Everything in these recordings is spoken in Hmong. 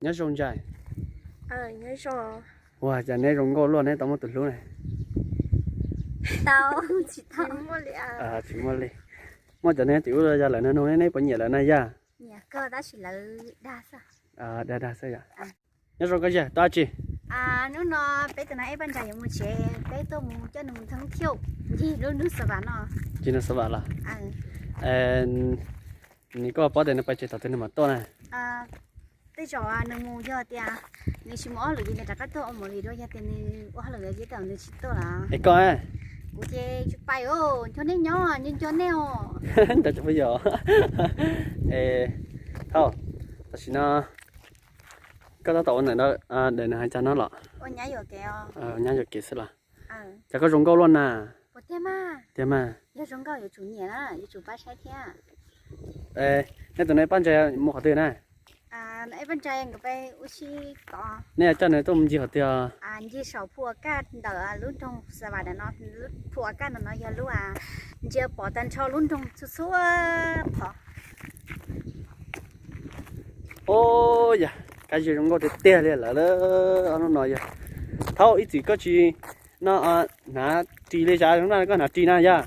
Nyob zoo ntxhais. Ua cas neb zoo nkauj luaj, neb tau muaj tus hlub na? Tsis muaj li. Muaj cov neb tim ub yog lawv nug neb, neb puas nyiam lawv na yog? Dag dag xwb yom. Nyob zoo koj Ziag, tuaj dab tsi? Hnub no peb tus no eb Paj Ntsa yuav mus tsev, peb tuaj mus coj nws mus thoob thiauj ncig lub hnub Xav Vam no. Ncig hnub Xav Vam los? Nws koj paub tias nws pais tsev thaum twg nws mam tuaj na? Tej zaum nws mus yog tias nws tsis mus ob lwm ces nws rov qab tuaj ua mus li dua, yog tias nws ua hauj lwm ces tej zaum nws tsis tuaj lawm. Es koj? Kuv ces tsis pais os, nco nej nyob, nco nco nej os. Ntawd tsis pub yog. Thauj, tam sim no koj tab tom ua ntawm no, daim nws hais tag no los? Ua nyab yuam kev xwb los? Cas koj zoo nkauj luaj na. Tiag mas. Nej tus no Paj Ntsa mus qhov twg na? Nej yuav coj nws tuaj mus ncig qhov twg? Ncig saum Phu Ua Kaj ntawm lub nroog Xav Vam no, Phu Ua Kaj ntawm no yog lub ntsia pom tag nrho lub nroog txhua txhua qhov. Ub, yog Kab Ziag zoo nkauj tiag tiag li lawm. Ob hnub no yog, thaum ib txwm koj tsis no hnav ris li, tsam hnub no koj hnav ris na yog?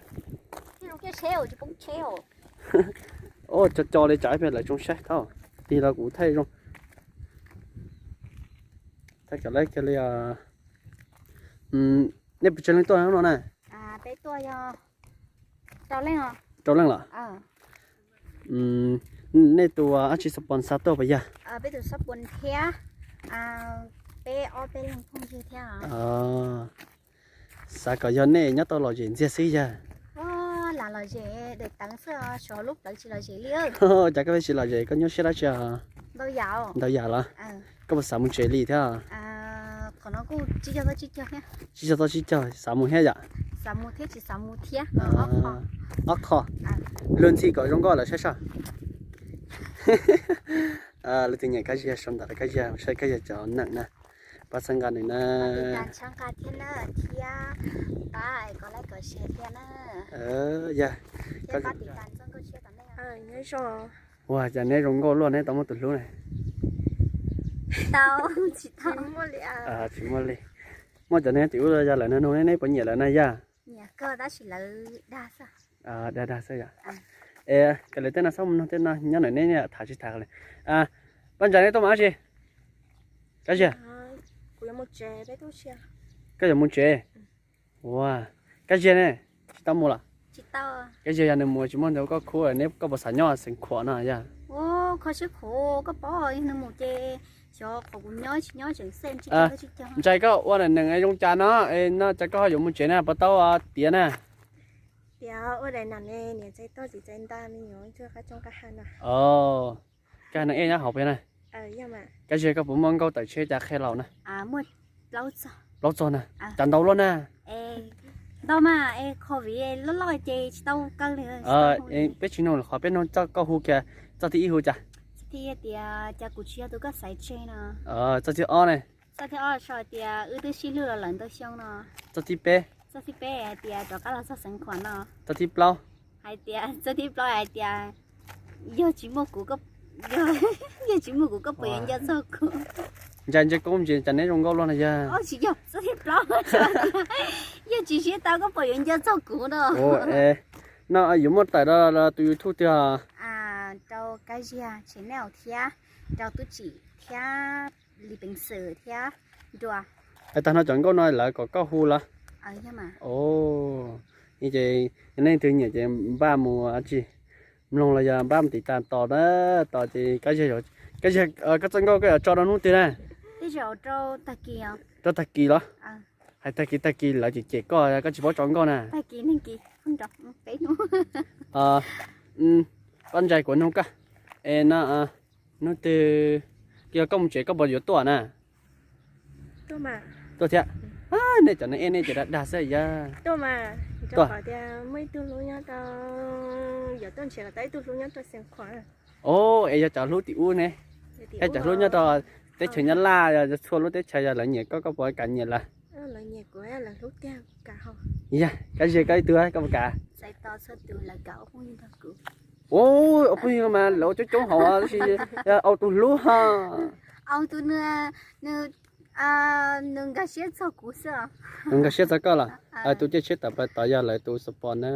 Ub, co co li tsam ib pliag lawv tsoom saib thaum tig los kuv thaij zoo. Thaij kom lawv kiag li. Nej puas tsawg leej tuaj hnub no na? Rau leej los? Nej tus dab tsi xab pos xa tuaj puas yog? Thiab peb ob peb leeg phooj ywg thiab. Xav kom yog nej nyob tau lom zem ntxiag xwb yog? Lam lom zem daim teev xwb, lub plawv tsis lom zem li. Cas koj pheej tsis lom zem, koj nyuaj siab dab tsi os? Ntau yam los? Koj puas xav mus tsev li thiab? Qhov no kuj tsib caug txog tsib caug thiab. Tsib caug txog tsib caug, xav mus thiab yom? Xav mus thiab tsis xav mus thiab. Ob qho. Luag ntxhi kom zoo nkauj lawm saib soj. Luag twb nyiam Kab Ziag, sau ntawv rau Kab Ziag, saib Kab Ziag cov neeg na. Pab txhawb nqa nws na. Txhawb nqa thiab na, thiab pab kom like kom share thiab na. Yog. Thiab pab tiv tas Ntxooj Nkauj Tshiab tom ntej. Ua cas neb zoo nkauj luaj, neb tau muaj tus hlub na? Tsis muaj li. Muaj cov neb tim ub yog lawv nug neb, neb puas nyiam lawv na yog? Nyiam kawg tab sis lawv dag xwb. Dag dag xwb yom. Es kawg li, tej no txhob mus nug tej no, nyob ntawm neb tham tsis tham li. Paj Ntsa, neb tuaj mus dab tsi? Kab Ziag, koj yuav mus tsev? Ua, Kab Ziag ne, tsis tau mus los? Kab Ziag yog nws mus tsis muaj ntawd koj khub, neb koj puas xav nyob Xeev Khuam no yog? Kho siab khuv, koj paub nws mus ces xyov qhov kuv nyob tsis nyob tseem xej. Ntshai koj ua neeg zoo cas no, no cas koj ho yuav mus tsev na, puas tau tiav na? Tiav ua daim nam ne, niam txais toj txiv txais nta me nyuam txog qab tsoob qab ha no. Koj neeg ej nyob hauv peb na. Kab Ziag, koj puas muaj nkauj tawm tsheb cas qhia laus na? Plaub txog na. Cas ntau luaj na. Ntau mas, covid loj loj ces tsis tau kaw li. Peb tsis nug lawm, qhov peb nug txoj koj hu kiag, txoj thib ib hu cas? Txoj thib ib tias cas kuv tsis yog tus koj xaiv tseg no. Txoj thib ob ne? Txoj thib ob sau tias wb twb sib hlub los lawm ntau xyoo no. Txoj thib peb? Txoj thib peb hais tias rov qab los txog Xeev Khuam no. Txoj thib plaub? Hais tias, txoj thib plaub hais tias yog tsis muaj kuv, yog tsis muaj kuv koj puas yuav nco txog kuv? Ntshai ntshai koob ntsis cas neb zoo nkauj luaj no yog. Tsis yog, txoj thib plaub, yog tsis siab tau koj puas yuav nco txog kuv no. No yuav muaj tawm rau tus YouTube tiag? Rau Kab Ziag channel thiab rau Tub Tsim thiab Lis Peev Xwm thiab Nruas. Hais tag no cov nkauj no lawv kom koj hu los? Ces yog leej twg nyiam ces npaj mus tsis mloog los yog npaj mus tiv tas tos na, tos ces Kab Ziag, Kab Ziag, koj txoj nkauj koj yuav tso rau hnub twg na? Rau tag kis los? Hais tag kis tag kis lawv cem cem koj, koj tsis paub tso nkauj na. Paj Ntsa, kuv nug koj, es no hnub twg yog koj mus tsev koj puas yuav tuaj na? Tuaj thiab. Nej cov neeg ej nej ces dag dag xwb yog. Es yog cov hlub tim ub ne, thiab cov hlub nyob rau teb chaws Nyab Laj, yog txhua lub teb chaws yog lawv nyiam koj, koj puas kam nyiam lawv? Yog, Kab Ziag koj ib tug koj puas kam? Ua phooj ywg mas lawv coob coob hauv, tab sis au tus hlub ho. Au, tus nws, nws, nws nkag siab txog kuv xwb. Nws nkag siab txog koj los? Tus caij tsheb tawm plaws tod yog lawv tus xav pos na.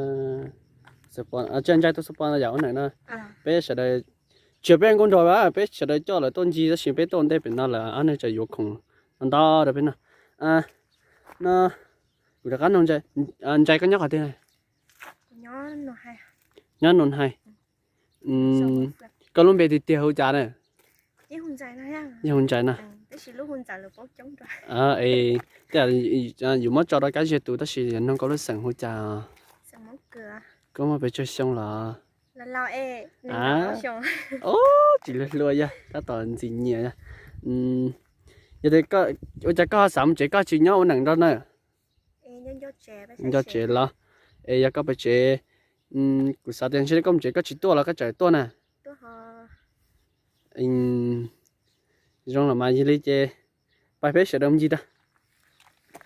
Xav pos, Ntsais tus xav pos no yom, ua neem no. Peb sawv daws, tsis yog peb nkauj nraug, peb sawv daws coj lawv tuaj ncig tab sis peb tuaj ntej pem no lawm ob neeg tseem yuav khoom ntau rau peb no. No, kuv rov qab nug, Ntsais koj nyob qhov twg? Nyob Nus Hais. Koj lub npe tiag tiag hu cas na? Yog hu Ntsais no. Yus muab tso rau Kab Ziag tus tab sis yog nug koj lub xeem hu cas? Koj muaj pes tsawg xyoo los? Tsis hluas hluas yog tab tom ntxim nyiam yog. Yog tias ua cas koj xav mus tsev koj tsis nyob ua neem nrog na? Nco tsev los? Es yog koj pes tsev, kuv xav tias ntshe koj mus tsev koj tsis tuaj los koj tseem tuaj na. Zoo los mas yog li ces pais peb sawv daws mus ncig tag.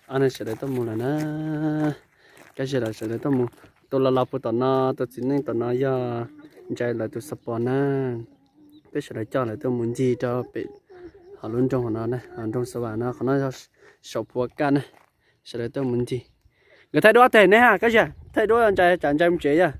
Sawv daws tuaj mus lawm na. Kab Ziag lawv sawv daws tuaj mus. Tus los los puag tom no, tus txiv neej tom no yog Ntsais lawv tus xav pos na. Peb sawv daws coj lawv tuaj mus ncig rau pem hauv lub nroog no, nroog Xav Vas no, qhov no yog saum Phuv Kaj na. Sawv daws tuaj mus ncig. Nkawd thaij duab teg neb ha Kab Ziag, thaij duab Ntsais tsam Ntsais mus tsev yog.